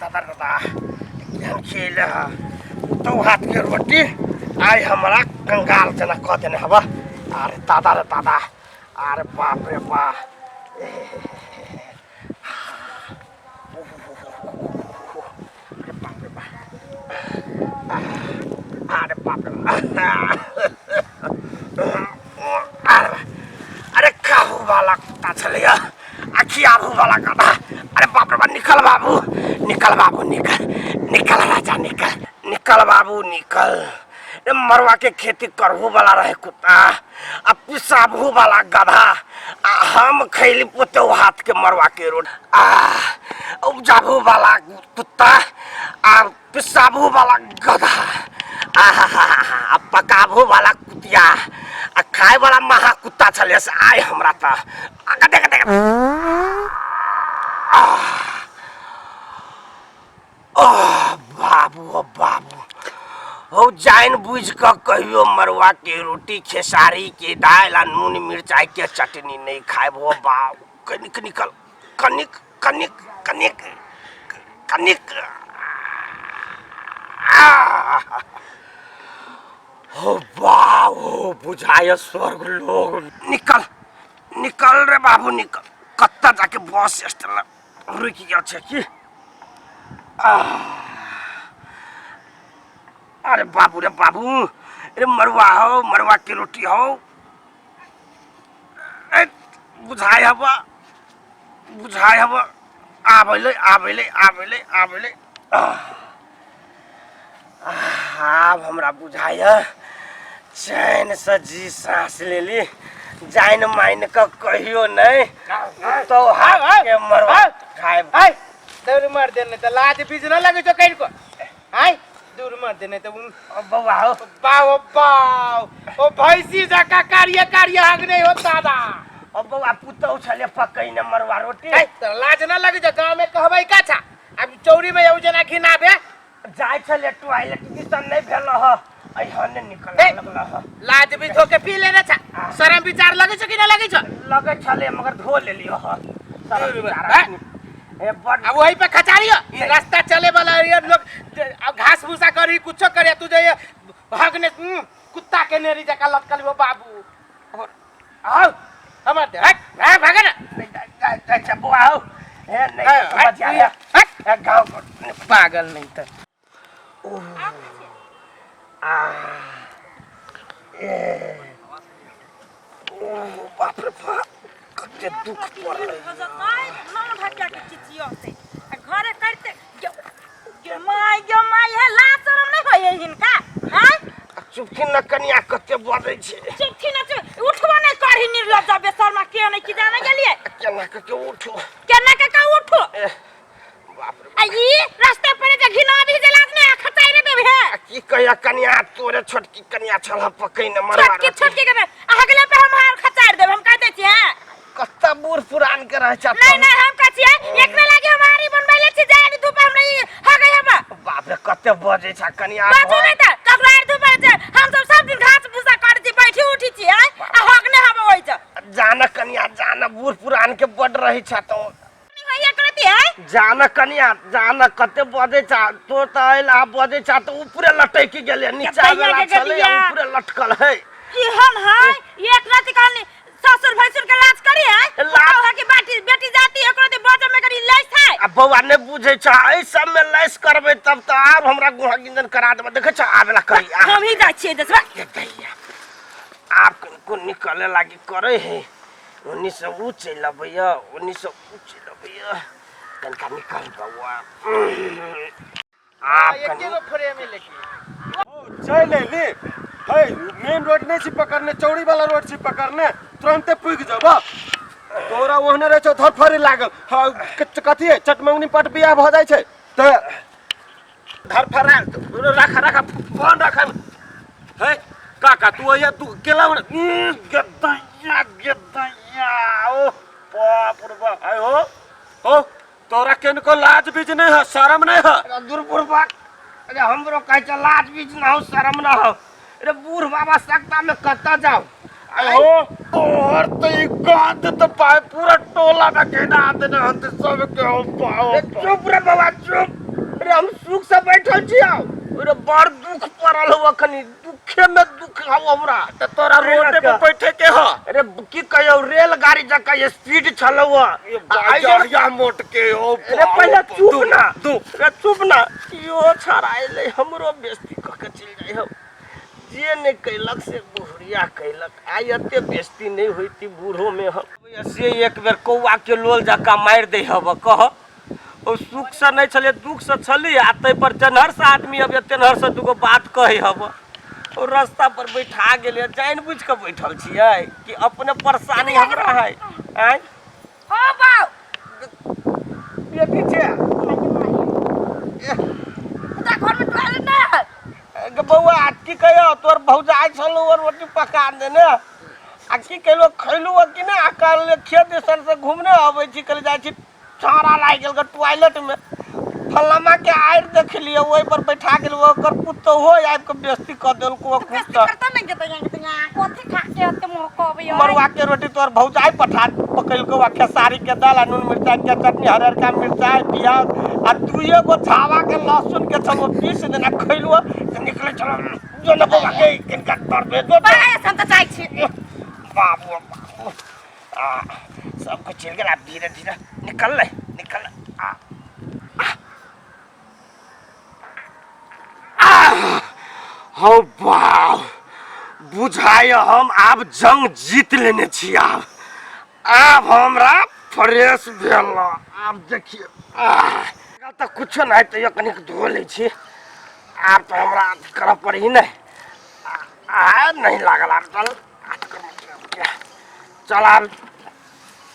दादा दादा केहन खिएले ह पुतहु हाथके रोटी आइ हमरा कंगाल जेना कऽ देने हबऽ। अरे दादा रे दादा, अरे बाप रे बा। अरे बाप रे बा, अरे बाप रे, अरे अरे खाहू वाला कुत्ता छलैया आ खियाबू वाला गधा। अरे बाप रे बा, निकल बाबू, निकल बाबू, निकल निकल राजा, निकल निकल बाबू निकल। ए मरवा के खेती करहू वाला रहे कुत्ता आ पिसाबू वाला गधा, आ हम खैली पुतहु हाथ के मरवा के रोड। आ उपजाबू वाला कुत्ता आ पिसाबू वाला गधा, आ पकाबू वाला कुतिया आ खाए वाला महा कुत्ता छलै से आइ हमरा तऽ देख देख। बाबू ओ बाबू हो, जानि बुझि कऽ कहियो मरुआ के रोटी खेसारी के दालि आ नून मिरचाई के चटनी नहि खायब हो बाबू। कनिक निकल, कनिक कनिक कनिक कनिक हो बाबू, बुझाय स्वर्ग लोग। निकल निकल रे बाबू निकल। कत्ता जाके बस स्टैंड रुकि गेल छै की? अरे बाबू रे बाबू, अरे मरुआ हो, मरुआ के रोटी हो। बुझाय हवा, बुझाय हवा। आबैले आबैले आबैले आबैले। आब हमरा बुझाय चैन से जी सांस लेली। जानि मानि कऽ कहियो नहि तो हाथ के मरवा खायब। आय दूर मर दे, नहीं तो लाज बीज न लगे जो कहीं को। आय दूर मर दे, नहीं तो बौआ हो। बाओ बाओ ओ भैंसी जका कार्य कार्य हग नहीं हो दादा। ओ बौआ, पुतहु छले पकै न मरवा रोटी। आय तो लाज न लगे जो गांव में कहबै का छा। अब चौरी में यौ जना घिनाबे जाय छले टॉयलेट दिसन नहीं भेल ह, अइहने निकल लगल ह। लाज भी धो के पी लेने छा। शरम विचार लगे छो कि न लगे छो? लगे छले मगर धो लेलियो ह। शरम विचार ए बड। अब वही पे खचारियो रास्ता चले वाला ये लोग अब घास भूसा करी कुछो करे, तू जे भागने कुत्ता के नेरी जका लटकल हो बाबू। आओ हमर दे, हट भाग भागे ना। अच्छा बुआ आओ, हे नहीं समझ आया गांव को पागल नहीं तो। आ ए ओ बाप रे बाप, कते दुख पड़लै। घरे करते गे my गे my, हे लाज शरम नहीं होय हिनका? हैं चुपकी न कनिया, कते बजै छै। चुपकी न चुप, उठबो नहीं करही निर्लज्ज बेशर्मा के नहीं की जाने गेलिए। केना के के उठो? केना के के उठो? बाप रे। आ ई रास्ता पर जे घिना भी जे लाज नहीं खचाई रे देबे। की कहिया कनिया, तोरे छोटकी कनिया छल पकै न मरवा। छोटकी छोटकी के अगले पे हम हार खचार देब, हम कह दै छी। हैं कत्ता बूढ़ पुरान के रह छ। नहीं नहीं, हम कह छियै एकरा लागे हम आरी बनबैले छी जाड़ी धूप हमरा ई ह गई हम। बाप रे, कते बजै छ कनिया। बाजू नहीं त ककरो आरी धूप छै, हम सब सब दिन घास भूसा काटै छी, बैठी उठी छी आय आ हक नै हम ओइ छ। जान कनिया जान, बूढ़ पुरान के बड रहै छ तो। नहीं करती है। जान कनिया जान, कते बजै छ तो त आइल आ बजै छ त ऊपरे लटकि गेलै, नीचा गदैया वाला के छलै गदैया। ऊपरे लटकल है। केहन है एक रात कहनी ससुर भैंसुर के लाज करी है? लाज। है कि बाटी बेटी जाती है एकरा बजे में करी लैस है। आ बौआ नहीं बुझै छ, एहि सब में लैस करबै तब त आब हमरा गुहा गिंजन करा देबै। देखै छ आबेला करी आ। हम ही जाइ छियै दसवा। दैया आब कनको निकले लागी करे है, ओनी से ऊ चलि अबैया, ओनी से ऊ चलि अबैया। कनका निकल बौआ आब एके कनी गो फ्रेम लेके चल अयली है। मेन रोड नहीं छी पकड़ने, चौड़ी वाला रोड छी पकड़ने, तुरंते पुग जब तोरा ओहने रहे छौ धरफड़ी लागल। हाँ, कथी है चटमंगनी पट बियाह भऽ जाइ छै तऽ धरफड़ा रख रख फोन रख। है काका तू अइया तू केला गदैया गदैया, ओ बाप रे बाप। आय हो हो, तोरा केनको लाज बीज नहीं है, शर्म नहीं है? दूर बुढ़बा, अरे हमरो कहै छै लाज बीज ना हो, शर्म ना हो। अरे बूढ़ बाबा सकता में कतऽ जाओ? आय हो तोहर तो ई गंध तो पाए पूरा टोला में घिना देने हते सबके। हो पाओ चुप रे बाबा चुप। अरे हम सुख से बैठल छी आउ। अरे बड़ दुख पड़ल हो अखनी, दुखे में दुख हौ हमरा। त तोरा रोडे पर बैठे के ह। अरे की कहियौ, रेलगाड़ी जकाँ स्पीड छलौ ह। या मोट के ओ। अरे पहिले चुप ना, अरे चुप ना। इहो छड़ा अयलै हमरो बेइज्जती कऽ के चलि जाइ हौ। जे नहि कैलक से बुढ़िया कैलक। आइ एते बेइज्जती नहि होइती बूढ़ोमे हम। से एक बेर कौआ के लोल जकाँ मारि दै हब कह। ओ सुखसँ नहि छलै, दुखसँ छली, आ ताहिपर जेनहरसँ आदमी अबैए तेनहरसँ दूगो बात कहै हब। ओ रास्ता पर बैठा गेलै, जानि बुझि कऽ बैठल छियै कि अपने परेशानी हमरा है। आँय हो बाउ। बेटी छै। तोरा घर में टॉयलेट नहीं है? गे बौआ, की कहियो, तोर भौजाइ छलौ और रोटी पका देने, आ की कहिलो, खैलू कि नहि? आ कहले खेत दिसन से घूमने अबै छी, कहले जाइ छी, छाड़ा लागि गेल टॉयलेट में। फलामा के आड़ि देखलियै, ओहि पर बैठा गेल। ओकर पुतोहो आबि कऽ बेइज्जती कऽ देलको। बेइज्जती खूब करता नहीं के तैया के तैया कथी खा के हते मुंह कहबै? मरुआ के रोटी तोर भौजाइ पठा पकैलको, आ खेसारी के दाल आ नून मिरचाइ के चटनी, हरअरका मिरचाइ, प्याज आ दुइए गो झावा के लहसुन के छलो पीस देना। खैलु तऽ निकलै छलो। जो न बौआ के, किनका तर भेजो। बस, हम तऽ जाइ छी। बाबू बाबू, आ सब कुछ चलि गेल। आब धीरे धीरे निकललै, निकल। आ हौ बाउ, बुझाय हम आब जंग जीत लेने छी। आब आब हमरा फ्रेश भेल। आब देखियौ, आह, तऽ कुछो नहि, तैयो कनिक धो लै छी। आब तऽ हमरा अथी करऽ पड़ही नहि। आ नहि लागल। आब चल, चल। आब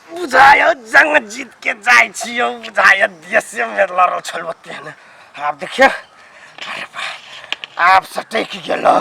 बुझायो जंग जीत के जाइ छियौ। बुझायो देशे मे लड़ल छलौ तेहन। आब देखियौ, अरे बा, आब सटकि गेलो।